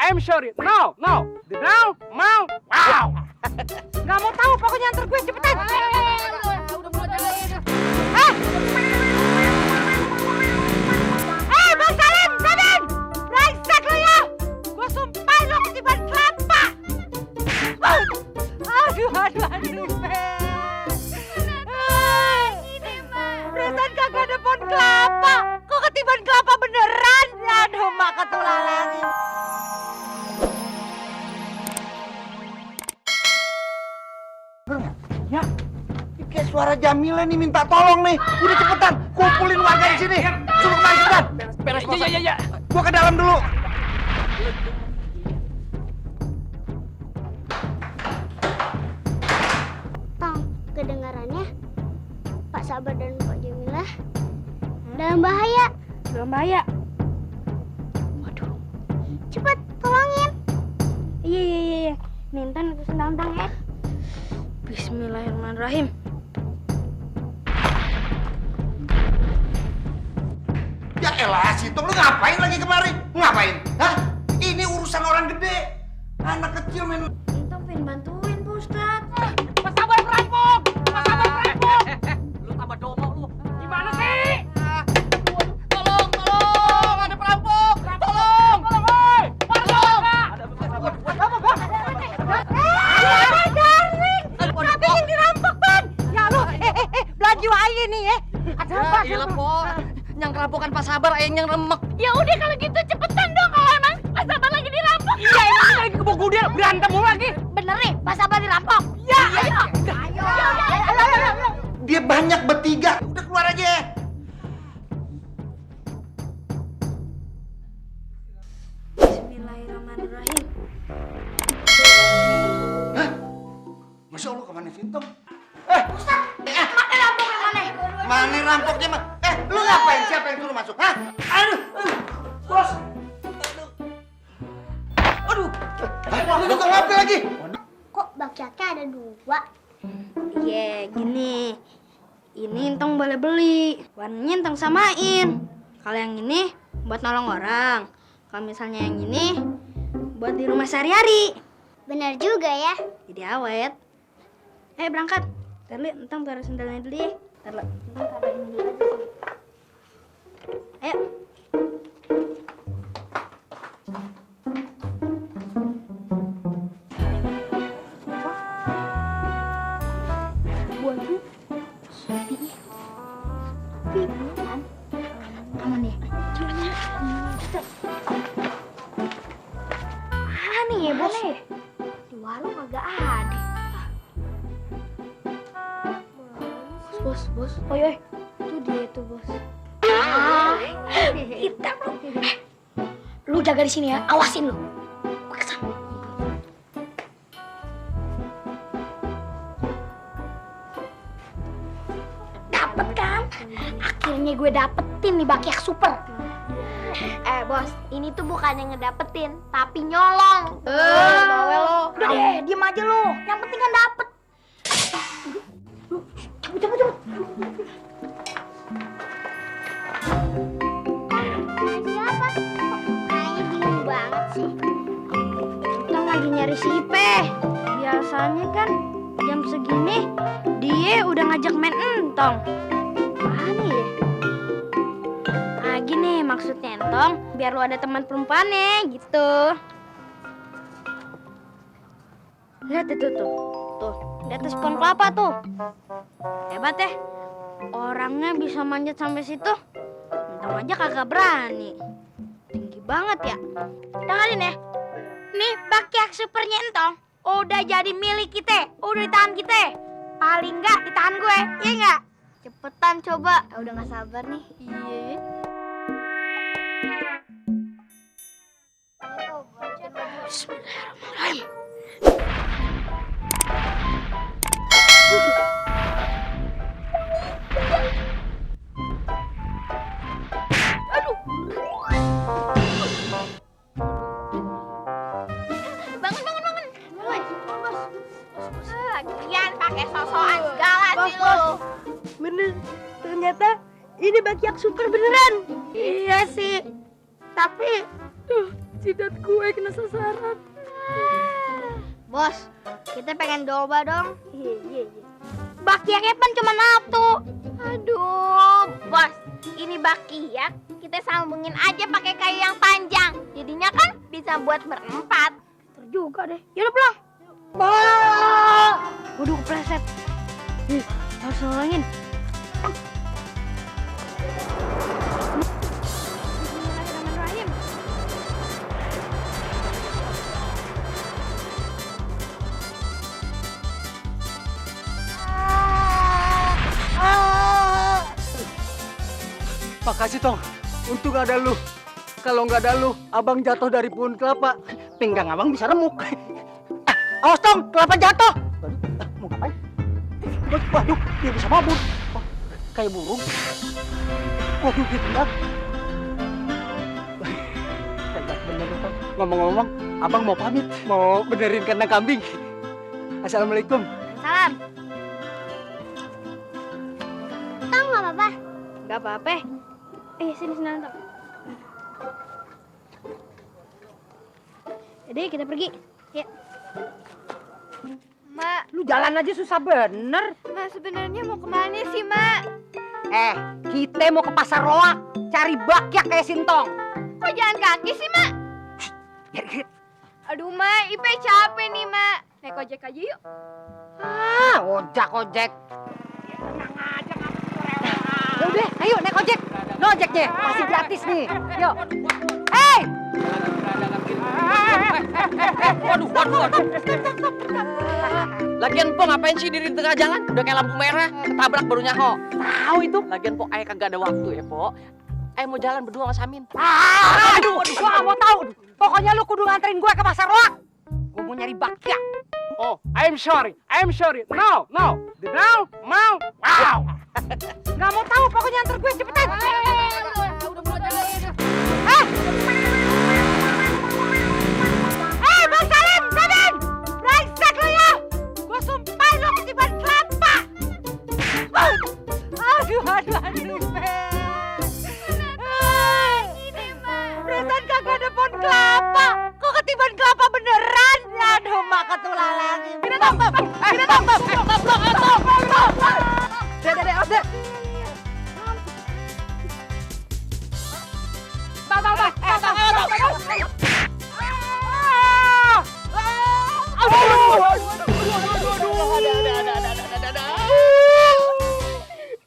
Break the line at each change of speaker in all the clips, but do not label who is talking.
I'm sorry. No. Now, mau. Wow.
Nggak mau tahu, pokoknya antar gue cepetan.
Udah mulai jalan.
Bang Salim, Salim! Brengsek lo ya! Gue sumpahin lo ketiban kelapa! Aduh. Perasaan kagak ada pohon kelapa. Kok ketiban kelapa beneran? Aduh, mak ketularan.
Ya, ini kayak suara Jamila nih minta tolong nih. Udah cepetan, kumpulin warga di sini. Suruh kemari cepetan.
Beres. Ya.
Gua ke dalam dulu.
Tong, kedengarannya Pak Sabar dan Pak Jamila dalam bahaya.
Dalam bahaya.
Waduh, cepet tolongin.
Iya. Nintan aku sendang ya. Bismillahirrahmanirrahim.
Ya elah, Situng, lu ngapain lagi kemari? Ngapain? Hah? Ini urusan orang gede. Anak kecil main.
Nintan pengen bantuin, Pak Ustadz.
Pak Sabar perampok. Lu tambah domo lu. Gimana sih? Tolong, ada perampok. Tolong, woi. Tolong.
Tapi yang dirampok, Ban. Ya lu, belanja aja nih ya. Ada apa?
Gila, Po. Yang kerampokan Pak Sabar, yang remek.
Ya udah kalau gitu cepetan dong kalau emang Pak Sabar lagi dirampok.
Iya, emang lagi keboko dia berantem mulu lagi.
Bener nih, Pak Sabar dirampok.
Ya,
Ayo.
Dia banyak bertiga. Udah keluar aja.
Bismillahirrahmanirrahim.
Hah? Masya Allah, kemana Sintom?
Mana rampok yang mana?
Mana rampoknya, mah? Lu ngapain? Siapa yang suruh masuk? Hah? Aduh. Bos. Aduh. Lu kok ngapain lagi?
Kok bakatnya ada dua?
Iya, gini. Ini Entong boleh beli. Warnanya Entong samain. Kalau yang ini buat nolong orang. Kalau misalnya yang ini buat di rumah sehari-hari.
Bener juga ya.
Jadi awet. Berangkat. Ntar lu, Entong taruh sendalnya dulu ya. Ntar lu, Entong taruh ini dulu aja sini. Ayo. Aman ya? Mana nih ya, Bos? Di warung kagak ada. Bos. Oh iya, itu dia tuh, Bos. Kita bro. Lu jaga di sini ya, awasin lu. Kesana. Dapet kan? Akhirnya gue dapetin nih bakyak super.
Bos, ini tuh bukan yang ngedapetin, tapi nyolong.
Bawel lo.
Udah deh, diem aja lo. Yang penting kan dapet. Cepet. Siapa? Kayaknya bingung banget sih.
Entong lagi nyari si Ipe. Biasanya kan jam segini dia udah ngajak main Entong. Mana ya? Nah gini maksudnya Entong, biar lu ada teman perempuannya gitu. Lihat itu tuh. Tuh, di atas pohon kelapa tuh. Hebat ya. Orangnya bisa manjat sampai situ. Entong aja kagak berani. Tinggi banget ya. Dengerin ya. Nih bakyak supernya Entong udah jadi milik kita. Udah ditahan kita. Paling enggak ditahan gue. Iya enggak?
Cepetan coba. Udah gak sabar nih.
Iya. Bismillahirrahmanirrahim. Aduh. Bangun.
Lagian pakai sosokan segala sih lu.
Bener. Ternyata ini bakyak super beneran.
Iya sih. Tapi
jidat gue kena sasaran. Bos, kita pengen domba dong. Iya. Bakyak kan cuma satu.
Aduh, bos, ini bakyak kita sambungin aja pakai kayu yang panjang. Jadinya kan bisa buat berempat.
Betul juga deh. Yaudah pulang. Waduh, kepleset. Harus nolongin. Bismillahirrahmanirrahim.
Makasih Tong, untung ada lu. Kalau nggak ada lu, abang jatuh dari pohon kelapa. Pinggang abang bisa remuk. Awas Tong, kelapa jatuh. Mau ngapain? Waduh, dia bisa mabur. Oh, kayak burung. Waduh, dia tendang. Hebat bener Tong. Ngomong-ngomong, abang mau pamit. Mau benerin kandang kambing. Assalamualaikum.
Salam.
Tong nggak apa-apa.
Gak apa-apa. Sini Tong. Jadi kita pergi. Ya.
Mak, lu jalan aja susah bener.
Mak sebenarnya mau kemana sih, Mak?
Kita mau ke pasar loak, cari bakyak kayak Sintong.
Kok jalan kaki sih, Mak? Aduh, Mak, Ipe capek nih, Mak. Naik ojek aja yuk.
Ojek. Ya udah, ayo naik ojek. No ojeknya, masih gratis nih. Yuk. Hei!
Waduh. Lagian po ngapain sih diri di tengah jalan? Udah kayak lampu merah, ketabrak baru nyaho. Tahu itu. Lagian po, ayah kagak ada waktu ya po. Ayah mau jalan berdua sama Samin.
Aduh, gua gak mau tahu. Pokoknya lu kudu nganterin gue ke pasar loak. Gue mau nyari bakyak.
Oh, I'm sorry. No. Now, wow.
Gak mau tahu, pokoknya antar gue cepetan. Bang Salim! Brengsek lu ya! Gue sumpah lu ketiban kelapa! Aduh. Perasaan kagak ada pohon kelapa. Kok ketiban kelapa beneran? Aduh, mak ketulah lagi. Gini dong, Bang. Dek.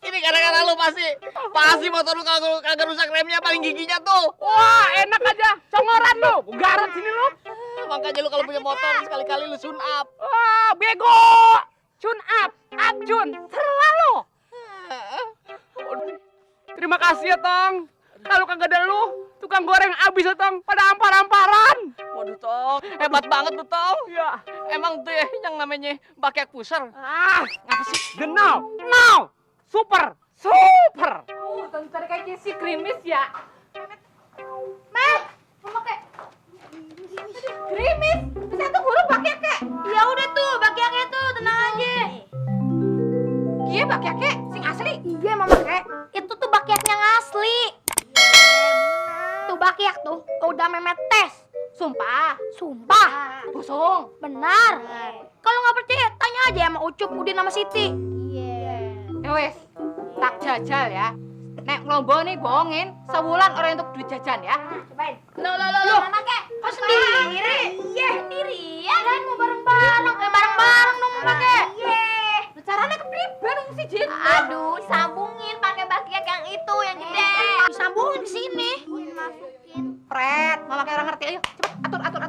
Ini gara-gara lu pasti motor lu kagak rusak remnya paling giginya tuh.
Wah, enak aja. Congoran lu. Gua garant sini lu.
Makanya lu kalau punya motor sekali-kali lu sun up.
Wah, bego. Cun up. Selalu.
Terima kasih ya, Tong. Kalau kagak ada lu, tukang goreng abis ya, Tong. Pada ampar-amparan. Waduh, Tong. Hebat banget tuh, Tong. Iya. Emang tuh ya yang namanya bakyak puser. Ngapa sih?
Now. Super.
Oh, tadi kayak si krimis ya. Krimis? Satu huruf bakyaknya. Ya udah tuh, bakyaknya tuh, tenang aja.
Iya, bakyaknya sing asli.
Iya, Mama Kek. Itu tuh bakyaknya yang asli. Tuh bakyak tuh, udah memet tes. Sumpah. Busung. Benar. Kalau nggak percaya, tanya aja sama Ucup, Udin sama Siti.
Wes, tak jajal ya. Nek ngelombo nih bohongin, sebulan orang untuk duit jajan ya.
Cobain. Loh, Mama Kek. Kok sendiri? Iya, sendirian. Kan mau bareng-bareng. Bareng-bareng dong, Mama Kek. Iya.
Caranya kepribe dong si Jin.
Aduh, sambungin pakai bakyak yang itu, yang gede.
Disambungin ke sini.
Masukin.
Pret, Mama kayak orang ngerti. Ayo, cepet atur.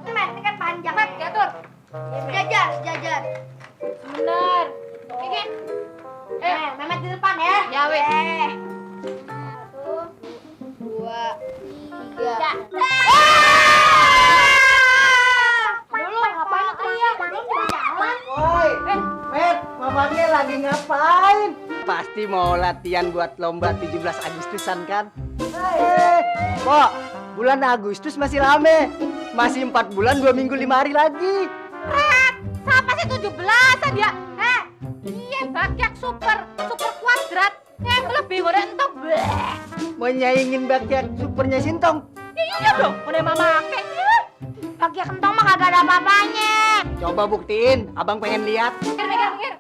Ini kan panjang.
Cepet, diatur.
Sejajar. Bener. Oke. Memet di depan ya.
Ya, wes.
1, 2, 3. Dulu ngapain teriak? Belum juga jalan.
Woi, Met, mamanya lagi ngapain? Pasti mau latihan buat lomba 17 Agustusan kan? Kok, bulan Agustus masih rame. Masih 4 bulan, 2 minggu, 5 hari lagi.
Siapa sih 17-an ya? Iya, bakyak super kuadrat. Yang lebih goreng entok.
Mau nyaingin bakyak supernya Sintong.
Ya Iya dong, udah mama make.
Baki kentong mah kagak ada apa-apanya.
Coba buktiin, abang pengen lihat.
Mikir.